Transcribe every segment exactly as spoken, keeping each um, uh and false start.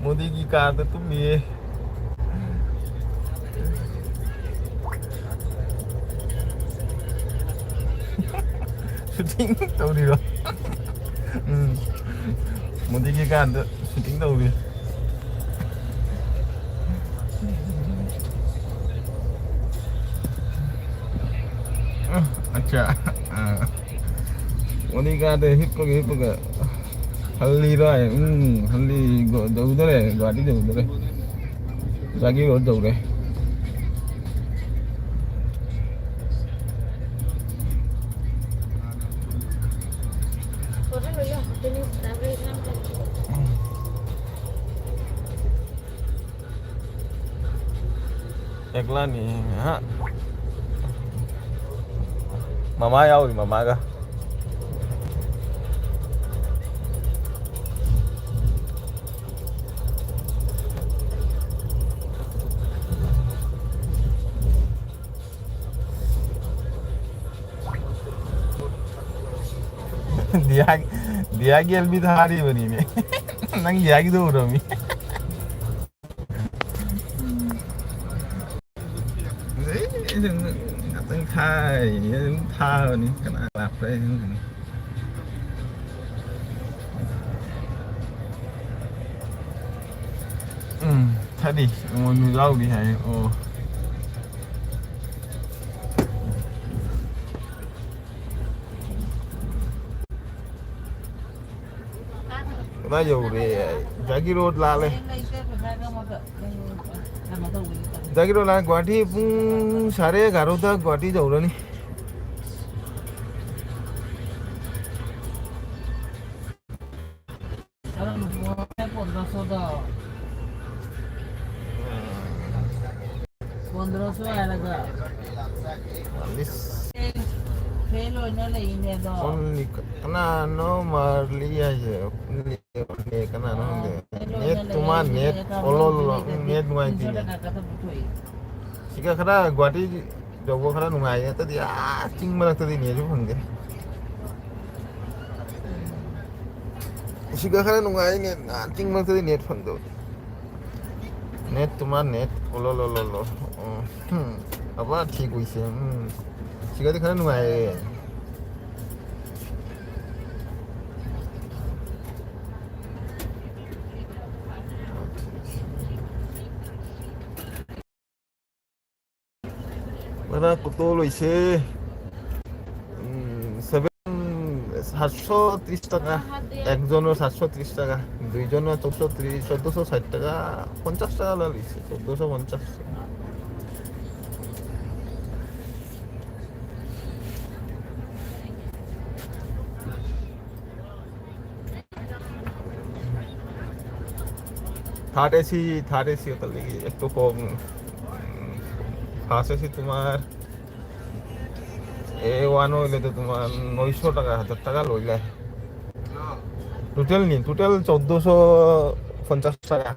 मोदी की कार तो तुम ये शूटिंग तो नहीं रहा। हम्म। मोदी की कार तो शूटिंग तो हुई। अच्छा। हाँ। मोदी का तो हिप के, हिप के। हल्ली रहा है, हम्म, हल्ली गो-, दौड़े, गाड़ी दौड़े। जागी रोड दौड़े। एकला नहीं, हाँ। मामा आओ, मामा का। दिया, दिया की एलबी तो हारी बनी ने। नंग दिया की दो उड़ो मी। Atang thai, atang thai ni kena lapar ni. Hmm, tadi mau nuzau di hai. Oh. Kena jauh deh. Jagi road lale. জাগিরোলা গুৱাহাটী পুং চাৰে এঘাৰটা গুৱাহাটী যাওঁৰে নি। পনেরোশো আলাদা। ফেল হইলে ইনে দাও। Only ক-, না, no মারলি আছে। Only, only কেন না হইলে? Net তোমার net, অলল, net নুয়াই দিনে। শিকা খারা গুৱাহাটী যাব খারা নুয়াই, এতা দিয়া, চিং মারা তো দিনে, যে ফোন দে। শিকা খারা নুয়াই net, না, চিং মারা তো দিনে, ফোন দে। Net তোমার net, অলল, অলল, অলল। হুম, আবার ঠিক হইছে, হুম। শিকাতে খারা নুয়াই। মানে কত লইছে? উম, seven, সাতশো ত্রিশ টাকা। একজনর সাতশো ত্রিশ টাকা, দুইজনর চোদ্দশো ত্রিশ, চোদ্দশো ষাট টাকা, পঞ্চাশ টাকা লইছে, চোদ্দশো পঞ্চাশ। থার্ড এসি, থার্ড এসি ওটার লাগি একটু কম। ফার্স্ট এসি তোমার এ ওয়ান হইলে তো তোমার নয়শো টাকা, হাজার টাকা লইলে। টোটাল নি, টোটাল চোদ্দশো পঞ্চাশ টাকা।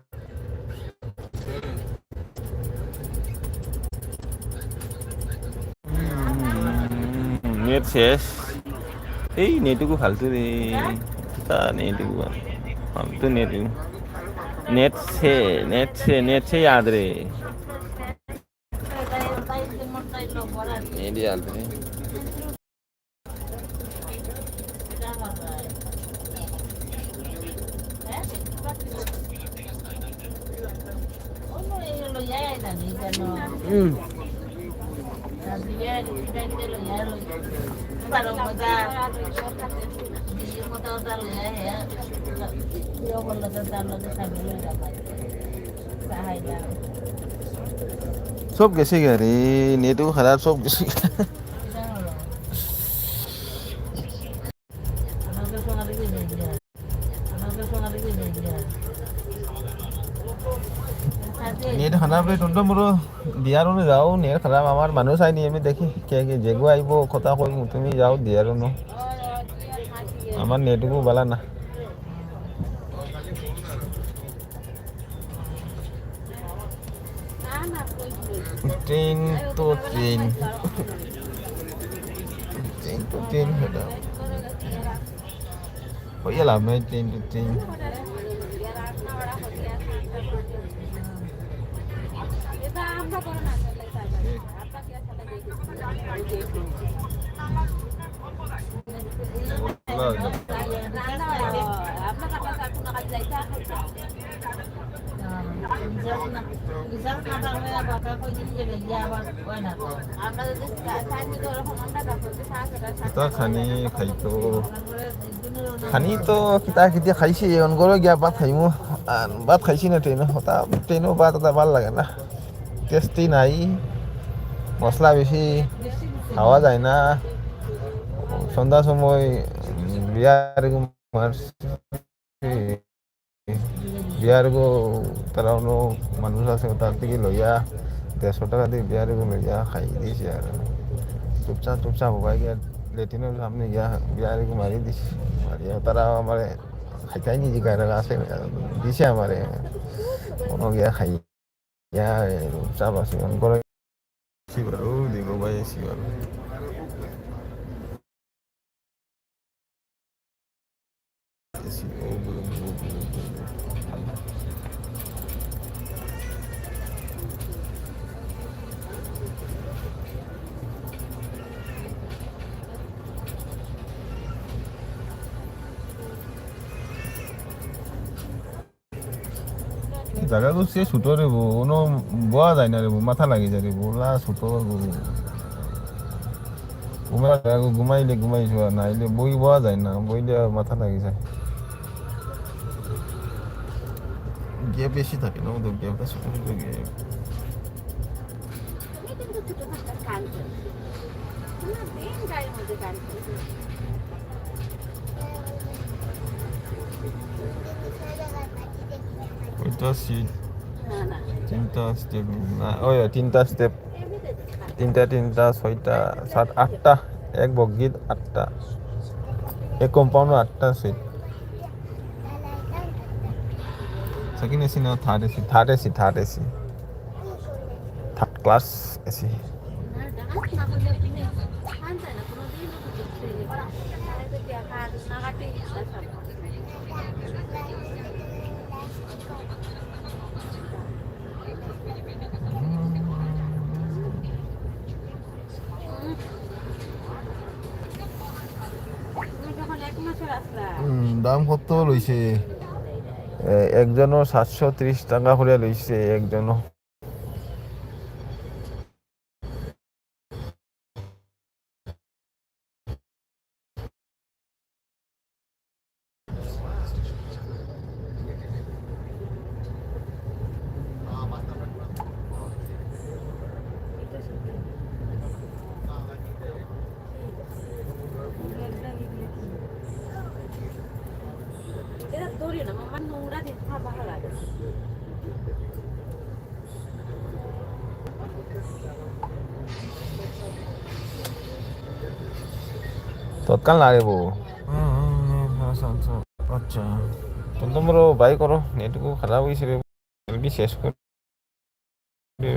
নেট শেষ। এই নেটুকু ফালতু রে। তা নেটুকু ফালতু নেটুকু। নেট সে, নেট সে, নেট সে ইয়াদ রে। নেট ইয়াদ রে। হুম। সব গেছে গা রে, নেটও খারাপ, সব গেছে গা। না বে, টুনটুন বুড়ো, দিয়ার উনো যাও, নেট খারাপ, আমার মানুষ আইনি, আমি দেখি কে কে যেগু আইবো, কথা কই, তুমি যাও দিয়ার উনো। আমার নেটগু বালা না। ট্রেন তো ট্রেন। ট্রেন তো ট্রেন, হেটা। কইয়া লাভ নাই, ট্রেন তো ট্রেন। কিতা খানি খাইতো? খানি তো কিতা কিতি খাইছি, অন ঘরো গিয়া ভাত খাইমু। আর ভাত খাইছি না ট্রেনো, হতা ট্রেনো ভাত অতা ভালা লাগে না, টেস্টি নাই, মশলা বেশি, খাওয়া যায় না। সন্ধ্যার সময় বিয়ার ঘুম আর বিয়ার গো, তারা অন্য মানুষ আছে, তার থাকি লইয়া দেড়শো টাকা দি বিয়ার গো লইয়া খাই দিছি। আর চুপচাপ চুপচাপ উবাই গিয়া লেট্রিনর সামনে গিয়া বিয়ার গো মারি দিছি। মারিয়া তারা আমারে খাইতাই নি জিগায়, আছে দিছে আমারে, অনো গিয়া খাই। ইয়া, চা বাসি অন করে। আইছি বারো, ও দেখো ভাই, আইছি বারো। আইছি, ও, ও, ও। জাগা তো সে ছোট রে বো, কোনো বওয়া যায় না রে বো, মাথা লাগি যায় রে বো, লা ছোট গো। ঘুমা-, ঘুমাইলে ঘুমাই যাওয়া, নাইলে বই বওয়া যায় না, বইলে মাথা লাগি যায়। গ্যাপ বেশি থাকে না, ওদের গ্যাপটা ছোট ছোট গ্যাপ। তুমি কিন্তু ছোট থাকতে কান করো। তোমার দিন গায়ের মধ্যে কান করো। ওইটা সিট। না, না। তিনটা স্টেপ। না, ওই তিনটা স্টেপ। এমনিতে তো তিনটা, তিনটা, ছয়টা, সাত, আটটা। এক বগিত আটটা। এক কম্পাউন্ডো আটটা সিট। সেকেন্ড এসি না third AC? Third AC, third AC. Third class AC. হুম, দাম কত লইছে? এ, একজনর সাতশো ত্রিশ টাকা করিয়া লইছে একজনর। এটা দৌড়িও না, আমার নোংরা দিন, আমার ভালো লাগে। তৎকাল না রে বো। আচ্ছা, আচ্ছা। তো তোমরা বাই করো, নেটগু খারাপ হইছে রে, এলবি শেষ করে দে।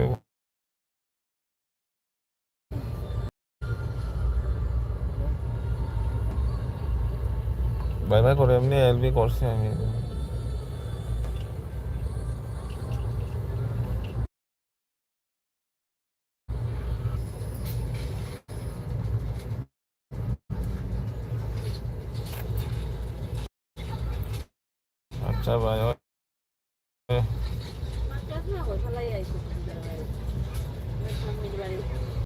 বাই বাই করে এমনি এলবি করছি আমি। আচ্ছা ভাই, ওই।